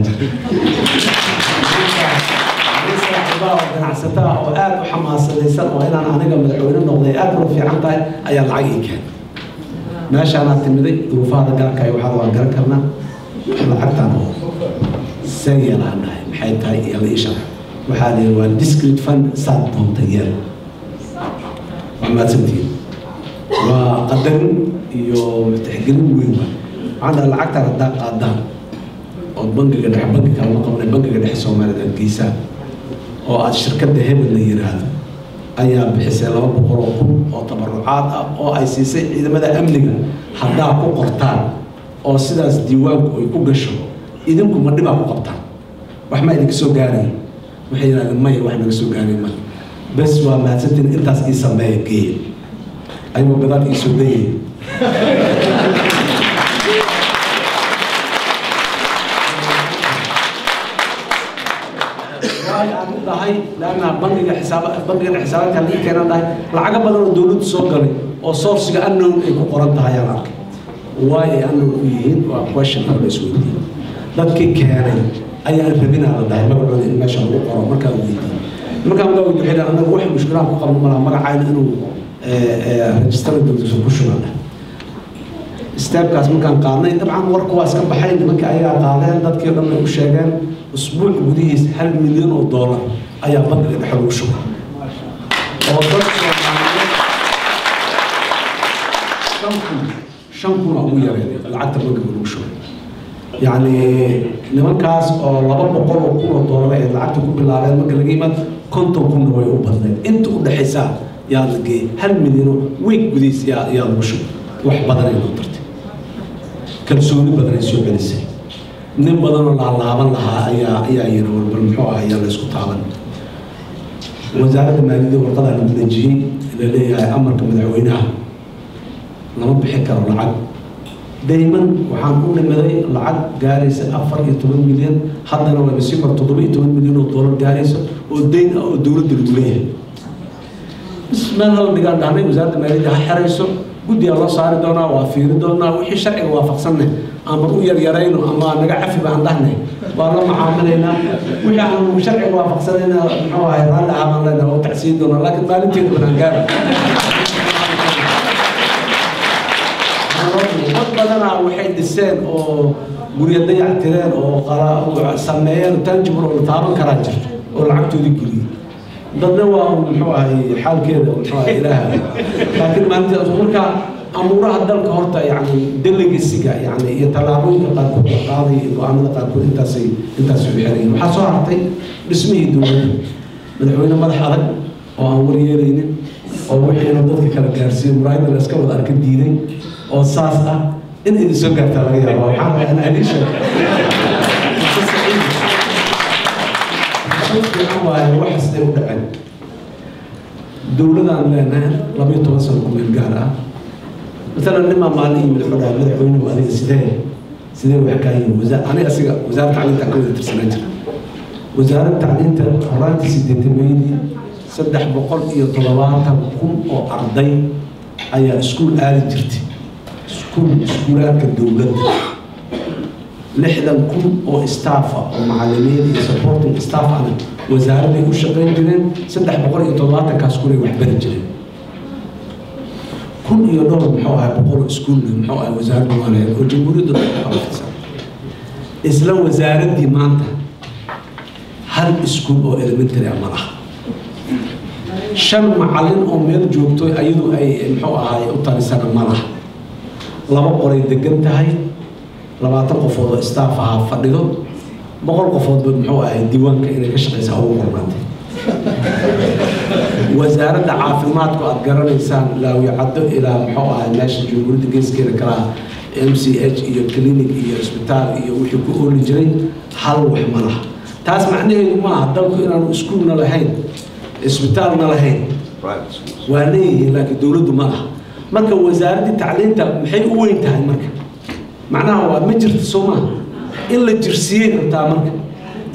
Jira saaxiibaa oo ganacsataa oo aada u xamaasadaysan oo inaan aniga madaxweyne noqday aada ula fiican tahay ayaa lacag ii keenay. Meeshaanaa timiday duruufaha gaarka iyo waxaada waan garan karnaa. Lacagtaan oo see yeelaan dhahay, maxay tahay? Iyo la ii sharax. Waxaa la yidhi waa discrete fund, saad doonta yeel. Waa mahadsantihiin, waa qadarin iyo tixgelin weyn. Waay waxaan dhahay lacagtaan haddaa qaadaan ood bangiga dhexe, bangi kalama qabnay, bangiga dhexe Soomaaliyeed aad geysaan oo aad shirkadda hebel la yiraahdo ayaa bixisay 200,000 oo tabarucaad ah oo ay siisay ciidamada amniga, haddaa ku qortaan oo sidaas diiwaanku ay ku gasho, idinku ma dhibaa ku qabtaan? Wax ma idinka soo gaaraya? Waxay yidhahdeen maya, wax naga soo gaaray male. Bes, waa mahadsantiin, intaas ii sameeya, geeya. Ayagoo gadaal ii soo dayaya. Waay aan u dhahay laanna bangiga xisaab, bangiga xisaabaadka la ii keenan dhahay lacago badan oo dowladdu soo galay oo source-iga unknown ay ku qoran tahay ayaan arkay. Waay ay unknown u yihiin? Waa question oo la isweydiiyey. Dadkii keenay ayaan rabinaa la dhahay magacooda in meesha lagu qoro. Markaan weydiiyey, markaan weydiiyey, waxay dhahan anagu wax mushkilaan ku qabno malaha, magacayna inuu register-ada dowladda ku shuban. Step-kaas markaan qaadnay, dabcan warku waa iska baxay, nimanka ayaa qaadeen, dadkii o dhan bay u sheegeen. Usbuuc gudihiis $1 milyan ayaa bangiga dhexe lagu shubay oo dad Soomaaliyeed 5,000, 5,000 aa ugu yareed lacagta bangiga lagu shubay. Yacni nimankaas oo $200,000 ay lacagta ku bilaabeen, marka laga yimaad 50,000-na way u badnayd, inta u dhexaysaa yaa la geeyey 1 milyan oo week gudihiis yaa lagu shubay. Wax badan ay noo tartay, kalsooni badan ay soo celisay. Nin badan oo laalaaban lahaa ayaa yiri warbal muxuu ah ayaa la isku taaban. Wasaaradda maaliyadda warqadaa lagu dejiyey la leeyahay amarka madaxweynaha lama bixi karo lacag dayman. Waxaan u nimiday lacag gaaraysa 14 milyan, haddana wayba sii kor $17 milyan gaaraysa oo dayn ah oo dowladda lagu leeyahay. Meel hala dhigaan dhahnay, wasaaradda maaliyadda ha xerayso, guddigaa loo saari doonaa, waa fiiri doonaa wixii sharciga waafaqsanne ama u yaryarayno ama naga cafi baan dhahnay, waa la macaamilaynaa. Wixii aan sharciga waafaqsanayna muxuu ahay raalli ahaa baan leenahay, waa u tacsiin doonaa, laakiin maalinteeda banaan gaara. Dad badanaa waxay dhiseen oo guryo dayac tireen oo sameeyeen tangible oo la taaban karaa jirto oo lacagtoodii geliyey. Dadna waa un muxuu ahay xaalkeeda muxuu ahay ilaaha. Laakiin maalintii marka amuuraha dalka horta yani delegacy-ga yani iyo tallaabooyinka qaarkood la qaaday iyo go-aanada qaarkood intaasay u xiran yihiin. Waxaa soo hartay dhismihii dowladda. Madaxweyne madax adag oo aan waryeelaynin oo wixii inuu dadka kala gaarsiiyo muraayadda la iska wada arka diiday oo saas ah in idin soo gaartaa laga yaaba. Waxaan rabaa inaan idin sheego fiican waaye wax siday u dhaceen. Dowladaan leenahay 12 sano ku meel gaar ah. Maalan nimaa maalin yimid, wuxuu dhahay madaxweynuhu adiga sidee wax kaa yihin? Aniga asiga wasaaradda tacliinta ka wada tirsanaan jira. Wasaaradda tacliinta horaantii sideetameydii 370,000 oo arday ayaa iskuul aadi jirtay, iskuulaadka dowladda. 60,000 oo staff ah oo macallimiin iyo supporting staff ahna wasaaradday u shaqayn jireen. 370-kaas kun ay wax bari jireen. Kun iyo dhowr muxuu ahay boqol iskuulna muxuu ahay wasaaradda waa lahayd oo jamhuuriyadda dhan ku kala fidsan. Isla wasaaraddii maanta hal iskuul oo elementary ah ma laha. Shan macallin oo meel joogto ayadu ay muxuu ahay u talisana ma laha. Laba qoray degan tahay, 20 qofood oo staff ahaa fadhido, 100 qofoodba muxuu ahay diiwaanka inay ka shaqeysaa ugu qornaatay. Wasaaradda caafimaadku aad garanaysaan, Laawi Caddo ilaa muxuu ahay meesha jamhuuriyadda geeskeeda kalaa MCH iyo clinic iyo isbitaal iyo wixii ku ooli jiray hal wax ma laha. Taas macnaheedu maaha dalku inaanu iskuulna lahayn, isbitaalna lahayn. Waa leeyihiin, laakiin dowladdu ma laha. Marka wasaaraddii tacliinta maxay u weyn tahay? Marka macnaha waa ma jirto, soo maaha in la jirsiiyey rabtaa. Marka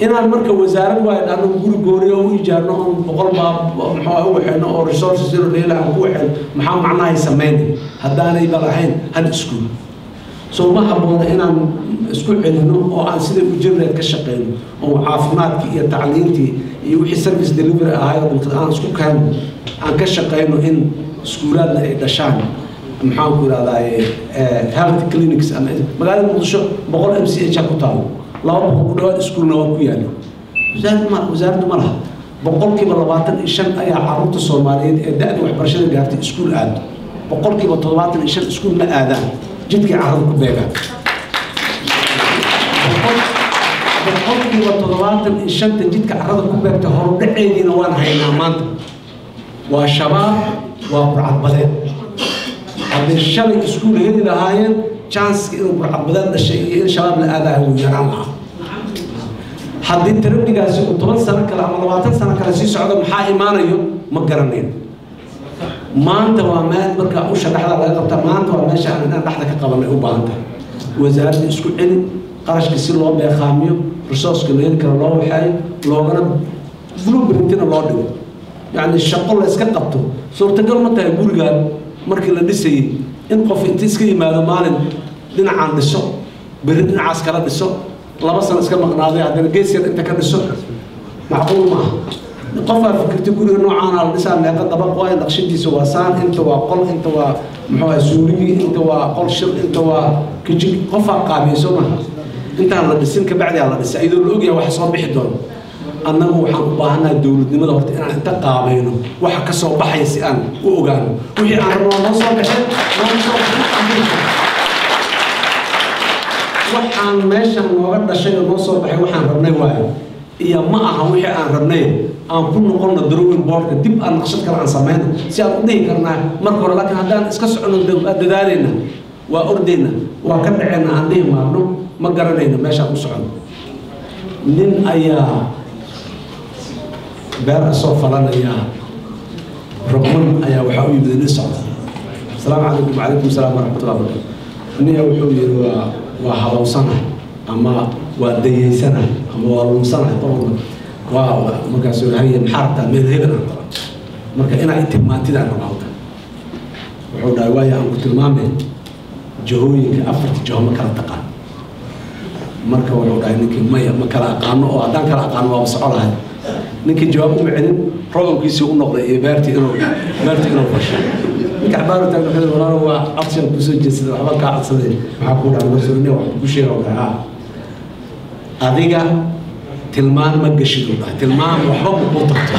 inaan marka wasaarad waay dhahno, guri gooriyo u ijaarno oon 100 baa muxuu u waxayno oo resources iro dheela aan ku waxayno, maxaa macnahay samaynay haddaanayba lahayn hal iskuul? Soo ma habboona inaan isku celino oo aan siday u jirneed ka shaqeyno oo caafimaadkii iyo tacliintii iyo wixii service delivery ahaay oo aan isku keeno, aan ka shaqeyno in iskuulaadna ay dhashaan, maxaan ku ihahdaa, health clinics. Ama magaalada Muqdisho 100 MCH ku taalo, 200 ku dhawaad iskuulna waa ku yaallo. Wasaaraddu ma laha. 25% ayaa caruurta Soomaaliyeed ee da-da waxbarashada gaartay iskuul aado. 75% iskuul ma aadaan, jidkay carrada ku beegaan. 75%-ta jidka carrada ku beegta horudhaceediina waan haynaa maanta. Waa Shabaab, waa burcadbadeed. Hadday shalay iskuul heli lahaayeen, chance-ka inuu burcadbadeed dhashay iyo in Shabaab la aadayo wuu yaraan lahaa. Haddii trend-igaasi uu 10 sano kale ama 20 sano kale sii socdo, maxaa imaanayo ma garanayn. Maanta waa meel marka usha dhexda laga qabta. Maanta waa meesha aan inaan dhexda ka qabanay u baahan tahay. Wasaaradda isku celi, qarashka si loo beeqaamiyo, resource-ka la heli karo loo waxeeyo, loogana blueprintina loo dhigo, yacni shaqo la iska qabto. Suurtagal ma tahay gurigaan markii la dhisayay in qof inta iska yimaado maalin dhinacaan dhiso, berri dhinacaas kala dhiso, 2 sano iska maqnaaday, haddana gees yar inta ka dhiso? Macquul maaha. Qofaa fikirtay guriga noocaana la dhisaa, meeqa dabaq waay, naqshadiisa waa saan, inta waa qol, inta waa muxuu ahay suuligii, inta waa qol shir, inta waa kijig. Qofaa qaabiyey soo maha? Intaan la dhisin kabacdi aa la dhisay iyadoo la ogyahay waxa soo bixi doono. Annagu waxaan u baahannahay dowladnimada horta inaan inta qaabayno waxa ka soo baxaya si aan u ogaano wixii aan rabno. Noo soo baxeen, nooma soo baxeen. Waxaan meeshan nooga dhashay oo noo soo baxay waxaan rabnay waayo iyo ma aha wixii aan rabnay. Aan ku noqonno drawing boardka dib, aan naqshad kale aan samayno si aan u dhihi karnaa marka hore. Laakiin haddaan iska socono, dadaalayna, waa ordayna, waa ka dhacayna, aan dhihi maarno, ma garanayno meeshaan u socono. Nin ayaa beer soo falanaya, rogman ayaa waxaa u yimid nin socda. "Asalaamu calaykum." "Wacalaykum salaam waraxmatullahi wabarakatu." Nin wuxuu yidhi waa habowsanahay ama waa dayeysanahay ama waa lunsanahay qofka waa. Markaasuu haye, maxaa rabtaa? Meel hebel aan qaba, marka inaa i tilmaantidaan rabaa halkan. Wuxuu dhahay, waayo, aan ku tilmaamay, jahooyinka afarta jaho ma kala taqaan? Marka wuxuu dhahay ninkii, maya, ma kala aqaano, oo haddaan kala aqaano waaba soco lahay. Ninkii jawaab uma celin, rogankiisii u noqday iyo beertii inuu fasho. Ninka cabaaru taagna wuxuu, walaalo, waa codsigan kusoo jeedsaday, waxba kaa codsaday. Maxaa kuu dhacay? Markaasuu wax ku sheega dhahay, haa, adiga tilmaan ma gashid, uu dhahay, tilmaan waxba ma kuu tarto.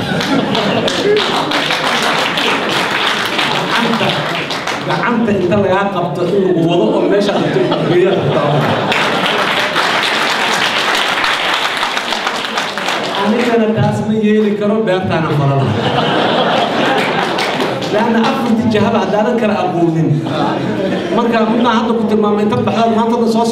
Gacanta inta lagaa qabto in lagu wado oo meesha qabto geeya rabtaa. Anigana taas ma yeeli karo, beertaana falala laanna afartii jahaba haddaanan kala aqoonin. Marka midnaa hadda ku tilmaamay inta baxdaad maanta dhan soo